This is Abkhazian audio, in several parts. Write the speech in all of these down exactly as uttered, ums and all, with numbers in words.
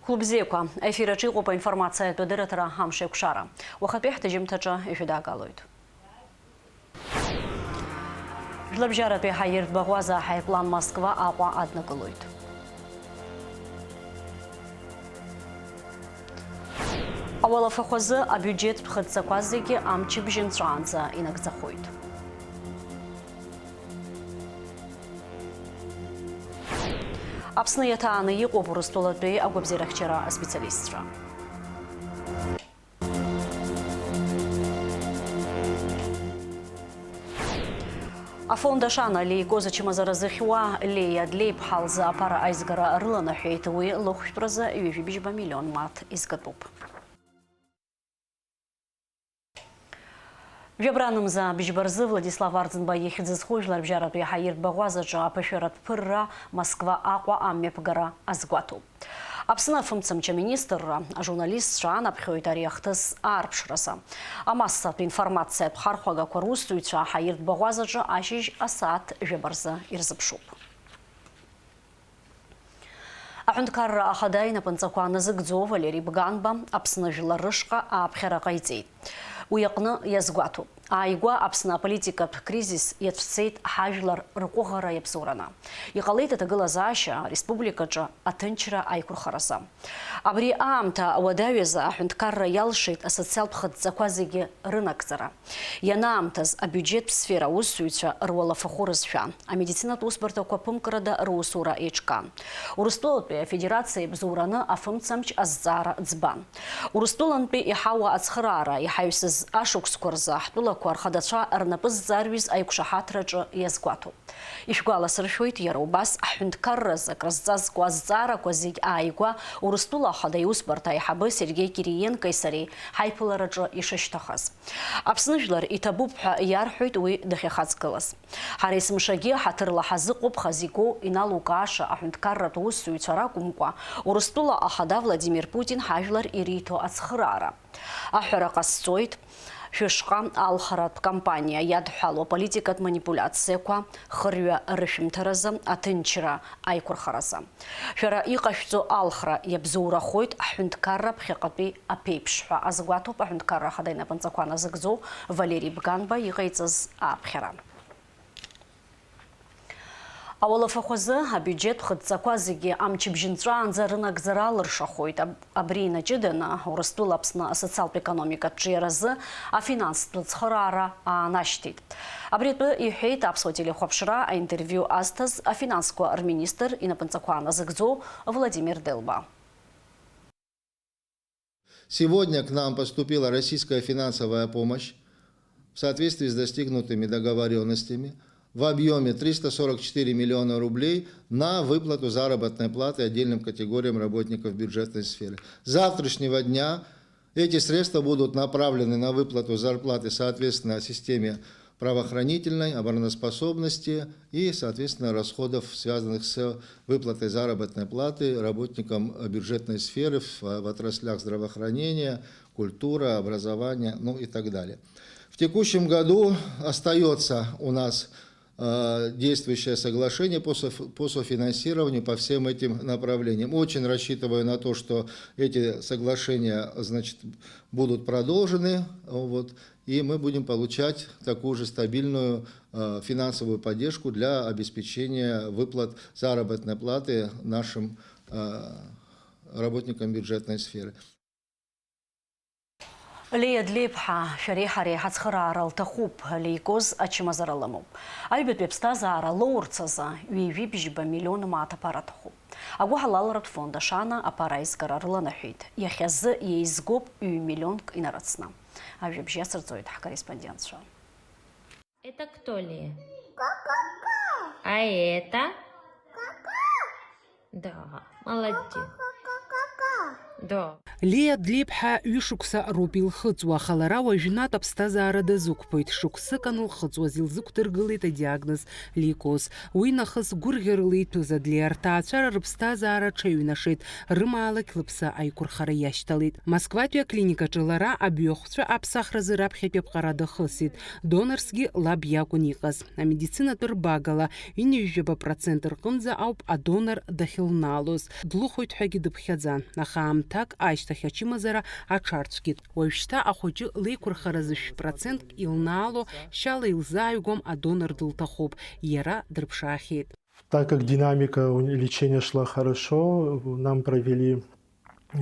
Хәылбзиақәа, аефир аҿы иҟоуп аинформациатә адырраҭара Амш еиқәшара. Уахатәи ҳҭыжьымҭаҿы ишәыдаагалоит. Жәларбжьаратәи ҳаиртә баӷәаза аҳаирплан Москва Аҟәа аднакылоит. Ауалафахәазы абиуџьеттә хыдҵақәа зегьы амчыбжь нҵәаанӡа инагӡахоит. Аԥсны иаҭааны иҟоуп Урыстәылатәи агәабзиарахьчара аспециалистцәа. Афонд Ашана леикоз ачымазара зыхьуа Леиа Длеиԥҳа лзы аԥара аизгара рыланаҳәеит, уи лыхәшәтәразы ҩажәи бжьба миллион маҭ изгатәуп. Жәабранымза быжьба рзы Владислав Арӡынба ихьӡ зху жәларбжьаратәи ҳаиртә баӷәазаҿы аԥышәаратә ԥырра Москва Аҟәа амҩаԥгара азгәаҭоуп. Аԥсны афымцамч аминистрра ажурналистцәа анаԥхьоит ари ахҭыс аарԥшразы. Амассатә информациатә хархәагақәа русзуҩцәа ҳаиртә баӷәазаҿы ашьыжь асааҭ жәаба рзы ирзыԥшуп. Аҳәынҭқарра ахада инапынҵақәа назыгӡо Валери Бганба Аԥсны жәлар рышҟа ааԥхьара ҟаиҵеит. Уи аҟны иазгәаҭоуп, ааигәа Аԥсны аполитикатә кризис иацәцеит ҳажәлар рҟәыӷара иабзоураны. Иҟалеит аҭагылазаашьа ареспубликаҿы аҭынчра аиқәырхаразы. Абри аамҭа уадаҩазы аҳәынҭқарра иалшеит асоциалтә хыдҵақәа зегьы рынагӡара. Ианаамҭаз абиуџьеттә сфера аусзуҩцәа руалафахәы рызшәа, амедицинатә усбарҭақәа ԥымкрада русура еиҿкаан. Урыстәылатәи Афедерациа ибзоураны афымцамч азҵаара ӡбан. Урыстәылантәи иҳауа ацхыраара иҳаҩсыз ашықәсқәа рзы ҳтәылақәа рхадацәа рнапы зҵарҩыз аиқәшаҳаҭраҿы иазгәаҭоуп. Ишәгәаласыршәоит, иара убас ҳҳәынҭқарразы акрызҵазкуа азҵаарақәа зегь ааигәа Урыстәыла Ахада Иусбарҭа аиҳабы Сергеи Кириенкои сареи ҳаиԥылараҿы ишышьҭахаз. Аԥсны жәлар иҭабуп ҳәа иарҳәоит уи дахьахаҵгылаз. Ҳара есымшагьы ҳаҭырла ҳазыҟоуп хазиго иналукааша аҳәынҭқарратә усзуҩцәа ракәымкәа, Урыстәыла Ахада Владимир Путин ҳажәлар ириҭо ацхыраара. Аҳәара ҟасҵоит, шәышҟа алхратә кампаниа иадҳәало аполитикатә манипулиациақәа хырҩа рышәымҭаразы, аҭынчра аиқәырхаразы. Шәара иҟашәҵо алхра иабзоурахоит ҳҳәынҭқарра ԥхьаҟатәи аԥеиԥш ҳәа азгәаҭоуп аҳәынҭқарра ахада инапынҵақәа назыгӡо Валери Бганба иҟаиҵаз ааԥхьара. Ауалафахәазы абиуџьет хыдҵақәа зегьы амчыбжь нҵәаанӡа рынагӡара алыршахоит. Аб-, абри инаҷыданы Урыстәыла Аԥсны асоциалтә економикатә ҿиаразы афинанстә цхыраара аанашьҭит. Абри атәы иҳәеит Аԥсуа телехәаԥшра аинтервиу азҭаз афинансқәа рминистр инапынҵақәа назыгӡо Владимир Делба. Сегодня к нам поступила российская финансовая помощь в соответствии с достигнутыми договорённостями в объёме триста сорок четыре миллиона рублей на выплату заработной платы отдельным категориям работников бюджетной сферы. С завтрашнего дня эти средства будут направлены на выплату зарплаты, соответственно, системе правоохранительной, обороноспособности и, соответственно, расходов, связанных с выплатой заработной платы работникам, э, бюджетной сферы в, в отраслях здравоохранения, культура, образование, ну и так далее. В текущем году остаётся у нас, э, действующее соглашение по соф-, по софинансированию по всем этим направлениям. Очень рассчитываю на то, что эти соглашения, значит, будут продолжены, вот, и мы будем получать такую же стабильную, э, финансовую поддержку для обеспечения выплат заработной платы нашим, э, работникам бюджетной сферы. Леиа Длеиԥҳа, шәареи ҳареи ҳацхыраара лҭахуп, леикоз ачымазара лымоуп. Аҩбатәи аԥсҭазаара лоурц азы ҩажәи бжьба миллион мааҭ аԥара аҭахуп. Агәыҳалалратә фонд Ашана аԥара аизгара рыланаҳәеит. Иахьазы еизгоуп ҩ-миллионк инарыцны. Ажәабжь иацырҵоит ҳкорреспондентцәа. Это кто, Лея? А это? Да, молодец. Леа Длеиԥҳа ҩышықәса роуп илхыҵуа, аха лара уажәнатә аԥсҭазаара дазықәԥоит. Шықәсык анылхыҵуаз илзықәдыргылеит адиагноз лейкоз. Уи нахыс гәырӷьарыла иҭәыз адлеарҭаацәара рыԥсҭазаара аҽаҩнашеит, рымаалықь лыԥсы аиқәырхара иашьҭалеит. Москватәи аклиникаҿы лара абҩахәцәы аԥсахразы раԥхьатәи аԥҟара дахысит. Донорсгьы лаб иакәын иҟаз. Амедицинатә рбагала ҩынҩажәаба процент рҟынӡа ауп адонор дахьылнаалоз. Длыхоит ҳәагьы дыԥхьаӡан, аха аамҭак ашьҭахь ачымазара аҽарцәгьеит. Уажәшьҭа ахәыҷы леиқәырхаразы шә-процентк илнаало шьала илзааигәам адонор дылҭахуп, иара дрыԥшаахьеит. Так как динамика у-, лечения шла хорошо, нам провели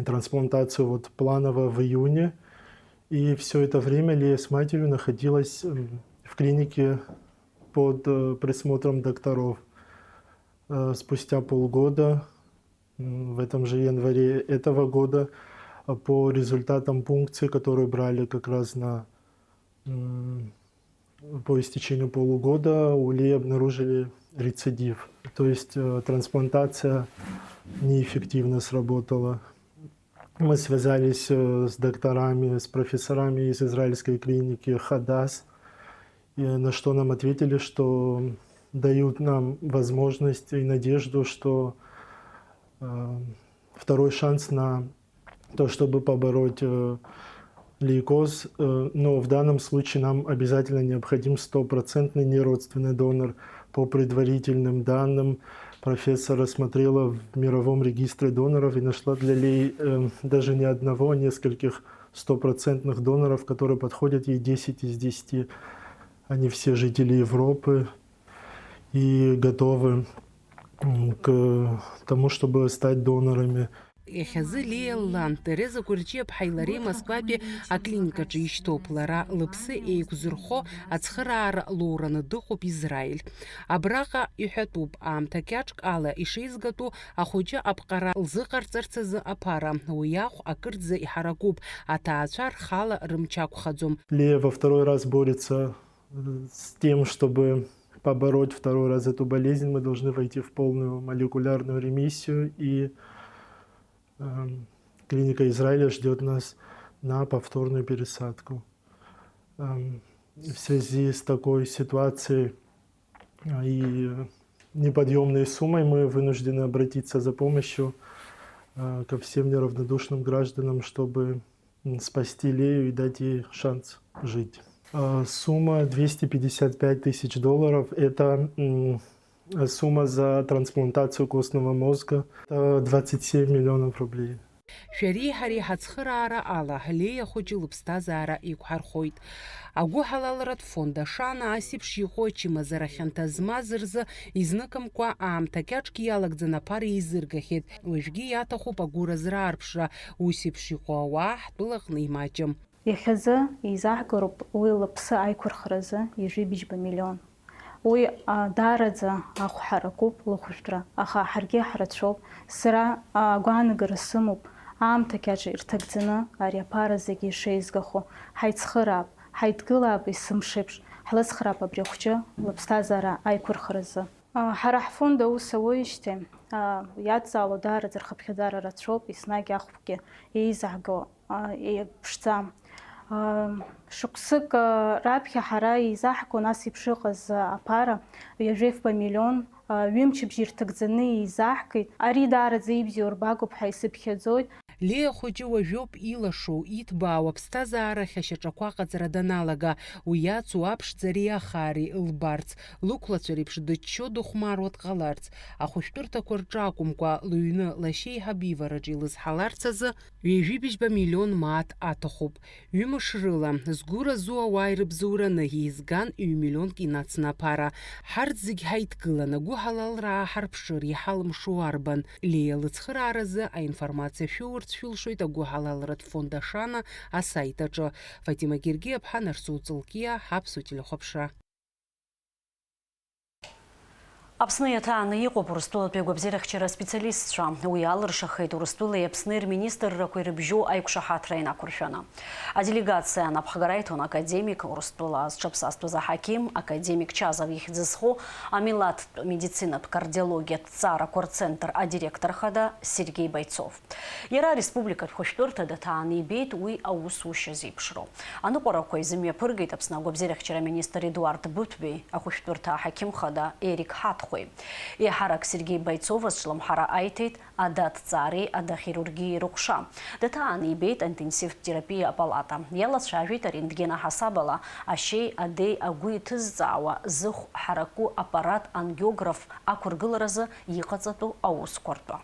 трансплантацию вот планово в июне. И всё это время Лея с матерью находилась, м, в клинике под, э, присмотром докторов. Э, спустя полгода, м, в этом же январе этого года, а, по результатам пункции, которую брали как раз на, м, по истечению полугода, у Леи обнаружили рецидив. То есть, э, трансплантация неэффективно сработала. Мы связались, э, с докторами, с профессорами из израильской клиники Хадас, и на что нам ответили, что дают нам возможность и надежду, что, э, второй шанс на то, чтобы побороть, э, лейкоз, э, но в данном случае нам обязательно необходим стопроцентный неродственный донор. По предварительным данным, профессор рассмотрела в мировом регистре доноров и нашла для Леи, э, даже не одного, а нескольких стопроцентных доноров, которые подходят ей десять из десяти. Они все жители Европы и готовы, м, к тому, чтобы стать донорами. Иахьазы Леа лан, Тереза Кәырҷиаԥҳаи лареи Москватәи аклиникаҿы ишьҭоуп. Лара лыԥсы еиқәзырхо ацхыраара лоураны дыҟоуп Израиль. Абраҟа иҳәатәуп, аамҭа кьаҿк ала ишеизгатәу ахәыҷы аԥҟара лзыҟарҵарц азы аԥара. Уи ахә акырӡа иҳаракуп, аҭаацәа рхала рымч ақәхаӡом. Лея во второй раз борется, э, с тем, чтобы побороть второй раз эту болезнь. Мы должны войти в полную молекулярную ремиссию, и, эм, клиника Израиля ждёт нас на повторную пересадку. Эм, в связи с такой ситуацией, а, и неподъёмной суммой мы вынуждены обратиться за помощью, э, ко всем неравнодушным гражданам, чтобы, м, спасти Лею и дать ей шанс жить. Э, сумма двести пятьдесят пять тысяч долларов, это, м, сумма за трансплантацию костного мозга, это двадцать семь миллионов рублей. Шәареи ҳареи ҳацхыраара ала, Леиа хәыҷы лыԥсҭазаара еиқәҳархоит. Агәыҳалалратә фонд Ашана ас еиԥш иҟоу ачымазара хьанҭа змаз рзы изныкымкәа аамҭа кьаҿк иалагӡаны аԥара еизыргахьеит. Уажәгьы иаҭахуп агәыразра аарԥшра, ус еиԥш иҟоу ауаа ҳтәылаҟны имаҷым. Иахьазы еизаҳгароуп уи лыԥсы аиқәырхаразы ҩажәи быжьба миллион. Уи, а, даараӡа ахә ҳаракуп лыхәшәтәра, аха ҳаргьы ҳрацәоуп. Сара, а, агәаанагара сымоуп, аамҭа кьаҿ ирҭагӡаны ари аԥара зегьы ишеизгахо, ҳаицхыраап, ҳаидгылаап есымшеиԥш, ҳлыцхраап абри ахәҷы лыԥсҭазаара аиқәырхаразы. А, ҳара ҳфонд аус ауеижьҭеи, а, иадҵаало даараӡа рхыԥхьаӡара рацәоуп, еснагь ахәгьы еизаҳго а, еиԥшӡам. А, шықәсык, а, раԥхьа ҳара еизаҳгон ас еиԥш ыҟаз, а, аԥара, ҩажәи фба миллион, а, ҩымчыбжьа ирҭагӡаны еизаҳгеит. Ари даараӡа ибзиоу рбагоуп ҳәа исыԥхьаӡоит. Леа хәыҷы уажәоуп илашоу, иҭбаау аԥсҭазаара ахьашьаҿақәа аҟаҵара даналага, уи иацу аԥшӡареи ахаареи лбарц, лықәлацәа реиԥш дыччо дыхәмаруа дҟаларц, ахәышәтәырҭақәа рҿы акәымкәа, лыҩны лашьеиҳаб ивараҿы илызҳаларц азы, ҩажәи быжьба миллион мааҭ аҭахуп. Ҩымш рыла, згәы разу ауаа ирыбзоураны, еизган ҩ-миллионк инацны аԥара. Ҳарҭ зегь ҳаидгылан, агәыҳалалра ааҳарԥшыр, иҳалымшо арбан? Леиа лыцхырааразы аинформациа шәоурц шәылшоит агәыҳалалратә фонд Ашана асайт аҿы. Фатима Гергиаԥҳа, Нарсоу Ҵлкиа, Аԥсуа телехәаԥшра. Аԥсны иаҭааны иҟоуп Урыстәылатәи агәабзиарахьчара аспециалистцәа. Уи алыршахеит Урыстәылеи Аԥсни рминистррақәеи рыбжьоу аиқәшаҳаҭра инақәыршәаны. Аделегациа анапхгара иҭон академик, Урыстәыла зҽаԥсазтәыз аҳақьым, академик Чазов ихьӡ зху амилаҭтә медицинатә кардиологиатә ҭҵаарақәа рцентр адиректор хада Сергеи Бойцов. Иара ареспубликатә хәышәтәырҭа даҭааны ибеит уи аусушьа зеиԥшроу. Аныҟәарақәа изымҩаԥыргеит Аԥсны агәабзиарахьчара аминистр Едуард Быҭәбеи, ахәышәтәырҭа аҳақьым хада Ерик Ҳаҭхәеи. Еиҳарак Сергеи Бойцов азҿлымҳара аиҭеит адацҵаареи адахирургиеи рыҟәша. Даҭааны ибеит аинтенсивтә терапиа апалата. Иалацәажәеит арентген аҳасабала ашьеи адеи агәы иҭызҵаауа зыхә ҳараку аппарат ангиограф ақәыргыларазы иҟаҵатәу аусқәа ртәы.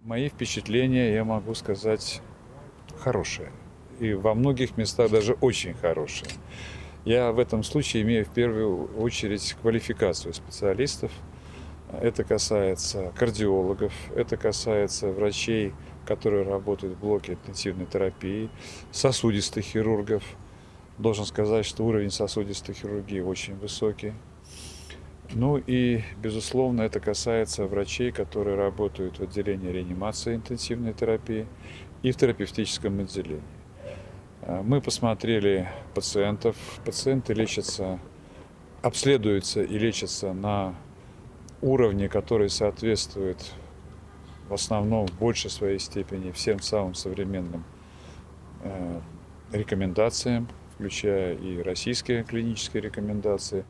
Мои впечатления, я могу сказать, хорошие. И во многих местах даже очень хорошие. Я в этом случае имею в первую очередь квалификацию специалистов. Это касается кардиологов, это касается врачей, которые работают в блоке интенсивной терапии, сосудистых хирургов. Должен сказать, что уровень сосудистой хирургии очень высокий. Ну и, безусловно, это касается врачей, которые работают в отделении реанимации интенсивной терапии и в терапевтическом отделении. Э, мы посмотрели пациентов. Пациенты лечатся, обследуются и лечатся на уровне, который соответствует в основном в большей своей степени всем самым современным, э, рекомендациям, включая и российские клинические рекомендации.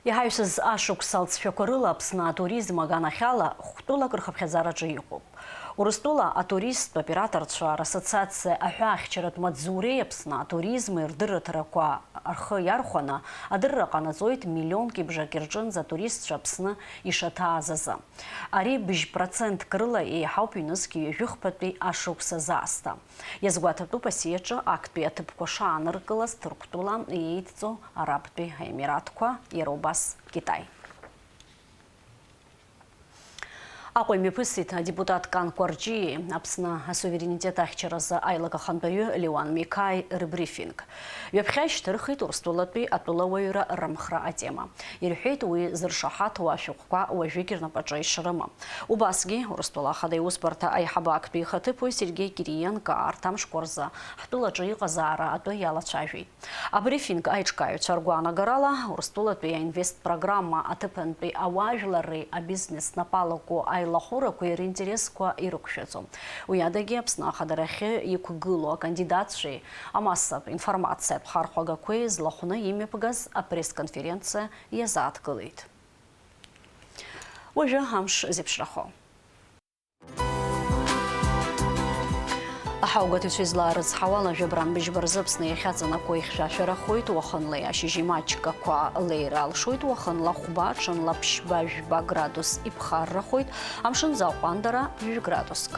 Иҳаҩсыз ашықәс алҵшәақәа рыла Аԥсны атуризм аганахьала хәтәылак рхыԥхьаӡараҿы иҟоуп. Урыстәыла атуристтә операторцәа рассоциациа аҳәаахьчаратә маҵзуреи Аԥсны атуризми рдырраҭарақәа рхы иархәаны, адырра ҟанаҵоит миллионки бжаки рҿынӡа атуристцәа Аԥсны ишаҭааз азы. Ари быжь процентк рыла еиҳауп ҩнызқь ҩажәи хԥатәи ашықәс азы аасҭа. Иазгәаҭатәуп асиаҿы актәи аҭыԥқәа шааныркылаз Ҭырқәтәыла, иеидҵо Арабтәи Аемиратқәа, иара убас Китай. Аҟәа имҩаԥысит адепутат Кан Кәарҷиеи Аԥсны асуверенитет ахьчаразы аилак ахантәаҩы Леуан Миқаи рбрифинг. Ҩаԥхьа ишьҭырхит Урыстәылатәи атәылауаҩра рымхра атема. Ирҳәеит, уи зыршаҳаҭу ашәҟәқәа уажәыгь рнапаҿы ишрымам. Убасгьы, Урыстәыла Ахада Иусбарҭа аиҳабы актәи ихаҭыԥуаҩ Сергеи Кириенко арҭ амшқәа рзы ҳтәылаҿы иҟазаара атәы иалацәажәеит. Абрифинг аиҿкааҩцәа ргәаанагарала, Урыстәылатәи аинвест-программа аҭыԥантәи ауаажәларреи абизнес напалақәоу аилахәырақәеи ринтересқәа ирықәшәаӡом. Уи адагьы Аԥсны ахадарахьы иқәгылоу акандидатцәеи амассатә информациатә хархәагақәеи злахәны имҩаԥгаз апресс-конференциа иазааҭгылеит. Уажәы амш зеиԥшрахо. Аҳауагатәицәа излаарыцҳауала, жәабран быжьба рзы Аԥсны иахьаҵанакуа ихьшәашәарахоит, уахынлеи ашьыжь имаҷкақәа леира алшоит, уахынла хәба, ҽынла ԥшьба, жәба градус иԥхаррахоит, амшын аӡы аҟәандара жәаҩа градуск.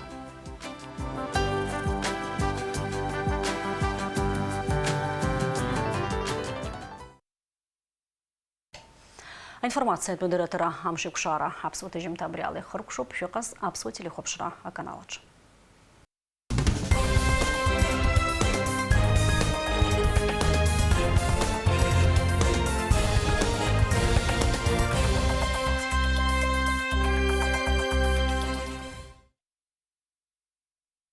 Аинформациатә дырраҭара амшеикәшара аԥсуа ҭыжьымҭа абри ала ихыркәшоуп, шәыҟаз аԥсуа телехәаԥшра аканалаҿы.